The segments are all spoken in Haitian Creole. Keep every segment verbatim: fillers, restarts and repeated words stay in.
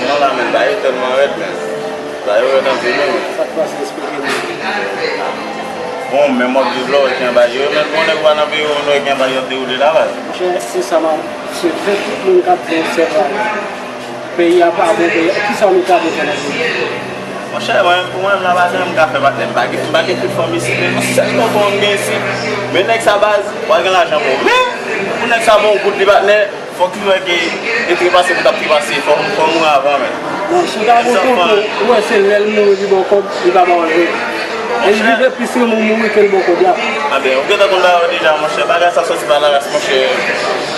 Non, la, men, bagay yo tèlman rèd, men. Bagay yo rèd anpil, wi, men. Sa k pase, eksplike nou. Bon, men m ap viv la, w wè ki bagay yo, men bon, nèg pa nan peyi w, w wè ki bagay yo ap dewoule la, baz. Monchè, se sa m ap swete tout moun k ap viv Sèval. Peyi a pa bon, peyi a, kisa nou ta bezwen nan peyi a? Monchè, mwen, pou mwen, m la, pa gen m ka fè patnè, m pa gen, m pa gen tout fanmi isit, men yon sèl tonton m gen isit. Men nèg sa, baz, w a gen lajan pou ou. Men, pou nèg sa bon, w gout li patnè, fòk li wè ke e trepase pou t ap trepase, fò, fò mouri avan, men. Non, si w ta bon tonton, ou wè se lè l mouri li ba w kòb, li pa ba w l vre. E li vle plis renmen w mouri ke l ba w kòb la. Anben, ou gentan konn bagay yo deja, monchè. Bagay sa soti pa laras, monchè.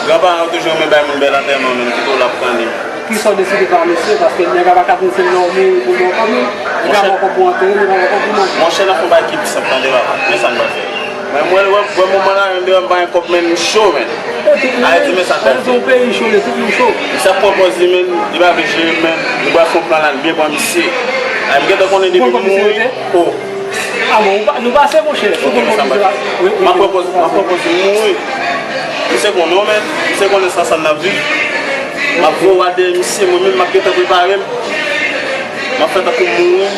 Granparan yo toujou renmen bay moun bèl antèman, men kite w la pou kanni. Kisa w deside pa misye, paske nèg la pa ka vin se lè w mouri pou l ba w kòb, non. Nèg la ba w kòb pou antere, li pa ba w kòb pou manje. Monchè, n ap fè yon bagay ki pi senp, tande, papa. Men sa n pral fè. Men mwen, wè, wè moman la, menm devan m pa gen kòb, men m cho, men. Ayiti, men sa k pral fèt. Yon peyi cho, lè tout moun cho. Misye ap pran pòz li, men li pa vle jere, men nou pral fè yon plan la, n byen pran misye. Ay, m gentan konnen depi m mouri. O. A bon, nou pase, monchè. Ou konn kòman misye la? M ap pran pòz, m ap pran pòz m mouri. Misye konnen, men misye konnen sa, sa n ap viv. M ap voye w al dèyè misye, mwen menm, m ap gentan prepare m. M ap fè tankou m mouri.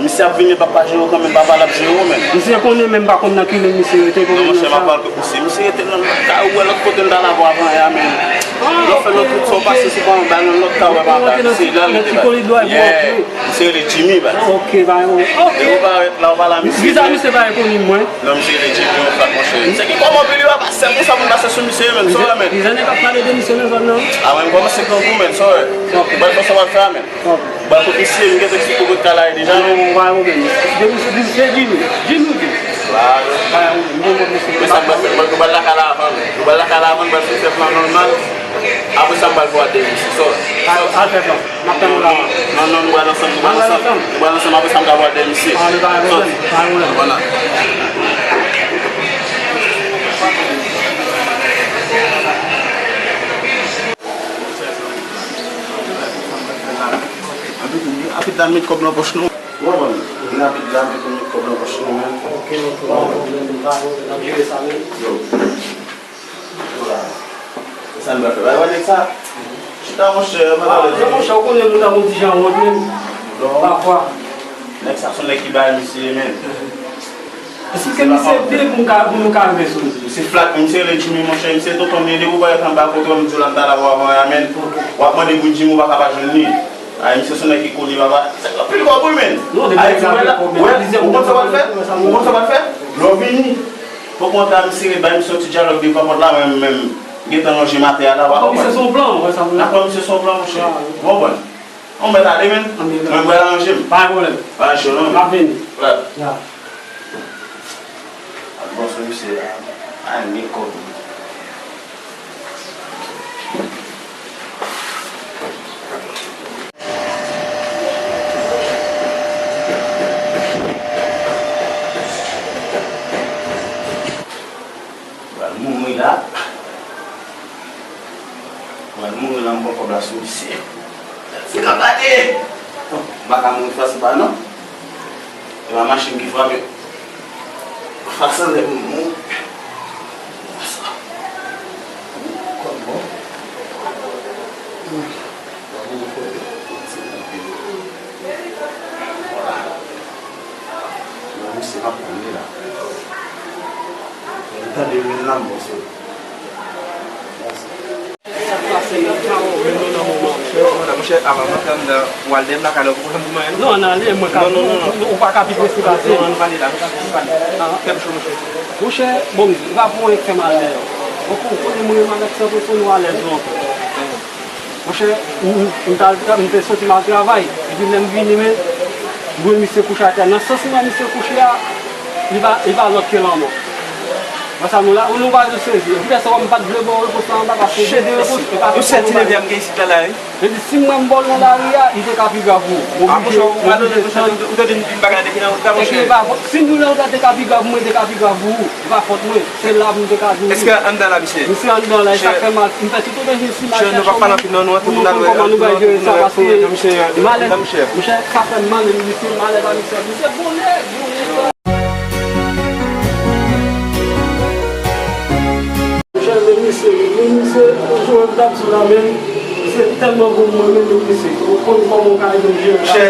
Misye ap vini, papa jere w kanmenm, papa l ap jere w, men. Misye konnen, men m pa konn nan ki liy misye rete, non, monchè, m ap pale tout misye. Misye rete nan lòt kay, ou wè lòt kote m t al avè w avan yè a, men. Lè w fè lòt wout sa, w pase sou pa anba, nan lòt kay, w wè pa anba. Misye la rete, baz. Yeah. Misye rele Jimmy, baz. Ok, baz. Ok. E ou parèt la, ou pale a misye. Vizaj misye pa rekonèt mwen. Non, misye rele Jimmy, yon fat, monchè. Misye gen kòman pli, li pa sèl konsa moun pase sou misye, men. Sa w wè, men. Li zanmi k ap pale de misye nan zòn nan. A, mwen, m kòmanse pran kou, men, sa w wè. Ok. Baz, fò sa w ap fè a, men. Bon, kote misye, m gentan eksplike w kote kay la ye deja, men. Non, pa gen pwoblèm. Depi se Jimmy, se Jimmy. Jimmy ou di? Pa gen pwoblèm, m konn kote misye. Men sa m pral fè, nou pral lakay la avan, nou pral lakay la avan, nou pral fin fè plan nòmal. Apre sa, m pral voye w al dèyè misye. Sòt. Al, al fè plan. M ap tann ou la. Non, non, nou pral ansanm, nou pral ansanm. Nou pral ansanm, apre sa, m pral voye w al dèyè misye. Ah, men pa gen pwoblèm, pa gen pwoblèm. Sòt. Bon, nan. Anpil, anpil dam met kòb nan pòch nou. Bon, bon. Anpil dam met kòb nan pòch nou, men. Ok, ok. N ap jere sa, men. Yo. Voilà. Se sa n pral fè. Bay nèg sa. Chita, monchè, m ap pale. Monchè, ou konnen nou ta yon ti jan wont, men. Non. Pafwa. Nèg sa se yon nèg ki bay misye, men. Èske misye vle pou m ka, pou nou ka rive sou li? Misye flat, misye rele Jimmy, monchè, misye tonton m, depi w parèt anba kote w, m di w la, m t al avè w avan, amen. W ap mande pou Jimmy, ou pa ka pa jwenn li. Ay, misye se yon nèg ki koni, papa. Se anpil kòb, wi, men. Ay, ou wè la, ou wè, ou konn sa w pral fè? Ou konn sa w pral fè? Lè w vini, fòk w antre a misye, bay misye yon ti dyalòg devan pòt la, men, men, m gentan lonje m atè a la, w ap konprann. Misye se yon plan, w wè sa m vle. Dakò, misye se yon plan, monchè. Bon, bon. Bon, mèt ale, men. Mwen, mwen aranje m. Pa gen pwoblèm. Pa cho, non. M ap vini. Right. Ya. Al bon sou misye la. Ay, men kòb. Pral mouri la. Pral mouri la, m pran kòb la sou misye. Se ka pale. M pa ka mouri fasil pa non. E pa machin ki frape. Fasil lè pou mouri. Kòb bon. Vwala. Nan misye m ap pran li la. Lè m tande rim nan, m panse. Sa k pase, yo pa wè w menm nan moman. Monchè, avan m antre anndan, w al dèyè m lakay la, ou poko janm di m anyen, non? Non, ann ale, mwen ka di w, ou pa ka pi prese pase m. Non, ann pale la, ann pale, ann pale. Kè m cho, monchè. Monchè, bon, m di, ou pa pou anyen k fè m alèz. Ou konnen mwen menm avèk Santo Sono alèz lontan. Monchè, m, m, m t al tra-, m te soti m al travay. Epi lè m vini, men, m wè misye kouche atè. Nan sans mwen misye kouche a, li pa, li pa lòt ke lanmò. Wè sa nou la, nou pa sezi. Epi lè sa, m pa t vle ba w repons la anba, paske de repons, e pa tout moun ba. Yo sèt ti leve a m gen isit la, la, wi. Epi si m wè m ba w nan lari a, li te ka pi grav pou ou. M oblije, m oblije tann. Ou tande m di m bagay depi nan wout la, monchè. Epi e pa, si nou nan wout la, te ka pi grav pou mwen, te ka pi grav pou ou. Se pa fòt mwen. Se la pou m te ka di w wi. Èske anndan la, misye? Misye anndan la, e sa k fè mal. M fè tout obeji si m al chèche w menm pou nou konn kòman nou pral jere sa, paske malèz, monchè, sa fè m mal, misye, malèz a misye, misye bon nèg, bon nèg. Monchè, men misye, men misye. Mwen t ap di w la, men se tèlman bon mwen menm yo prese. Ou konn kòman w ka jwenn jere. Monchè,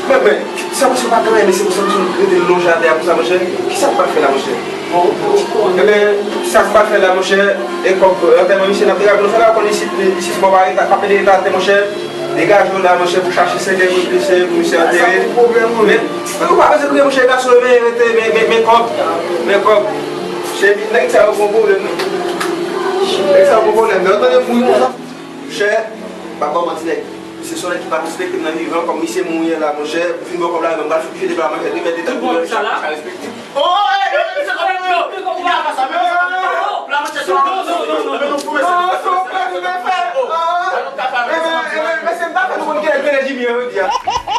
men, men, sa misye pa travay, men se pou sa misye rete lonje atè a konsa, monchè. Kisa k pral fè la, monchè? Bon, bon, bon. Ebyen, sa k pral fè la, monchè, e kòb, antèman misye n ap degaje nou fè la, konn isit, isit bò pa rete, pa pede rete atè, monchè. Degaje w la, monchè, pou chache sèkèy pou misye, pou misye antere. Sa pou pwoblèm, wi. Men, men ou pa bezwen kriye, monchè, gason, men rete, men, men, men kòb. Men kòb. Cheri, nèg sa yo gon pwoblèm, non. Nèg sa yo gon pwoblèm, non. Ou tande m mouri konsa? Monchè, m ap ba w manti, nèg. Misye se yon nèg ki pa respekte m nan vivan, kòm misye mouri an la, monchè. Ou fin ba w kòb la, men m pral fout jete pla manchè, remèt li tankou yon chat, sa respekte. Oh, hey, hey, hey, misye konn yo. Li ka fè sa, men misye konn yo. Pla manchè, se yon... Non, non, non, non, non. Mesye, m ta fè nou konn kilè, kilè Jimmy an jodi a.